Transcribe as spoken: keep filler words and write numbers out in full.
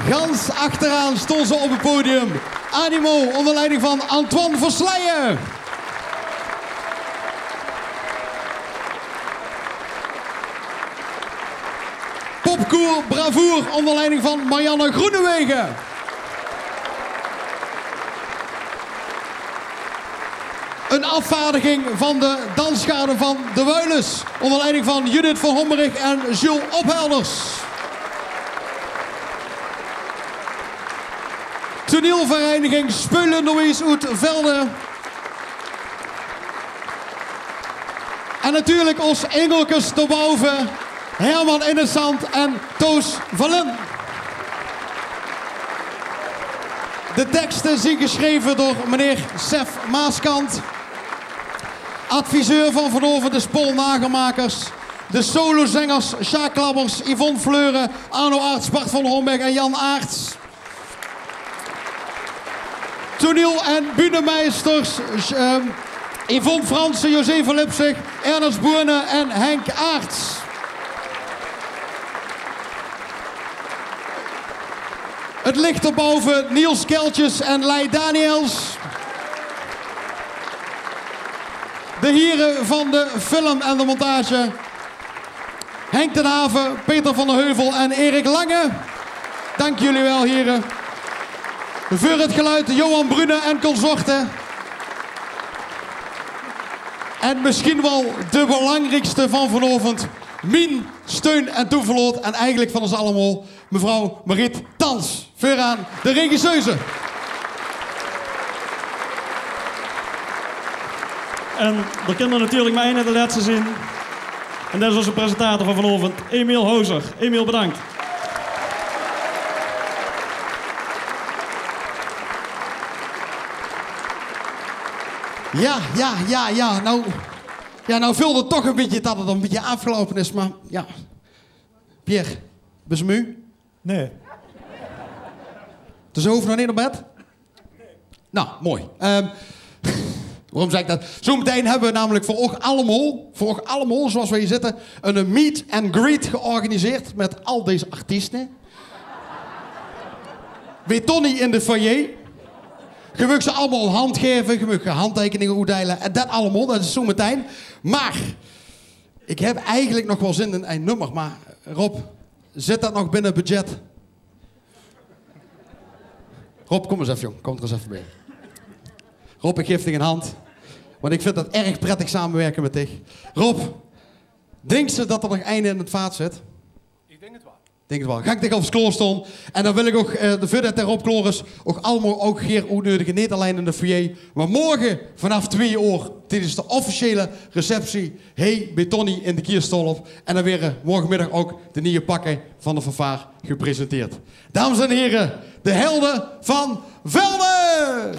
Gans achteraan stónge ze op het podium. Animo, onder leiding van Antoine Versleijen. Popkoor Bravoer, onder leiding van Marianne Groenewegen. Een afvaardiging van de dansgarde van De Wuilus, onder leiding van Judith van Hommerich en Jules Ophelders. Toneelvereniging Speulenderwies oet Velde. En natuurlijk os engelkes te boven, Herman in het Zand en Toos Valen. De teksten zien geschreven door meneer Sef Maaskant. Adviseur van vanavond is Paul Nagelmakers. De solozengers Sjaak Klabbers, Yvonne Fleuren, Arno Arts, Bart van Homberg en Jan Aarts. Toneel- en bühnemeisters, ehm, Yvonne Fransen, José van Lipzig, Ernest Boernen en Henk Aarts. Het licht erboven, Niels Keltjes en Lei Daniels. De heren van de film en de montage, Henk ten Haven, Peter van der Heuvel en Erik Lange. Dank jullie wel, heren. Voor het geluid Johan Brune en consorten. En misschien wel de belangrijkste van vanavond, mien steun en toeverlaat en eigenlijk van ons allemaal, mevrouw Mariet Thans. Veuraan de regisseuse. En d'r kin d'r natuurlijk maar eine de lètste zien. En det is ózze presentator van vanaovend, Emiel Hozer. Emiel, bedankt. Ja, ja, ja, ja. Nou, ja, nou veult 't toch ein bietje det 't ein bietje aafgeloupe is, maar ja. Pierre, bis se meuj? Nee. Dus ze hoof nog neet nao bed? Nou, mooi. Ehm, waorum zeg ik det? Zo metein hebbe we namelijk veur óg allemaol, veur óg allemaol, zoals we hier zitten, een meet and greet georganiseerd met al deze artiesten. Bie Tonny in de foyer. Ge meugt ze allemaol ein hand gaeve, ge meugt handteikeninge oetdeile en det allemaol, det is zo metein. Maar ik heb eigenlijk nog wel zin in ein nummer, maar Rob, zit det nog binne budget? Rob, kom ens effe, jóng. Kom d'r ens effe bie. Rob, ik gaef dich ein hand. Want ik vind det erg prettig samenwerken met dich. Rob, dinks se det d'r nog eine in 't vaat zit? Ik denk het wel. Denk het wel. Ga ik dich alvas klaorstaon. En dan wil ik óg, eh, de, veurdet d'r Rob klaor is, óg allemaol óg gaer oetneudige. Neet allein in de foyer, maar morgen vanaf twee oor tijdens de officiële receptie hie bie Tonny in de Kierstalop. En dan waere morgenmiddag óg de nieje pakke van de fanfaar gepresenteerd. Dames en heren, de helden van Velde!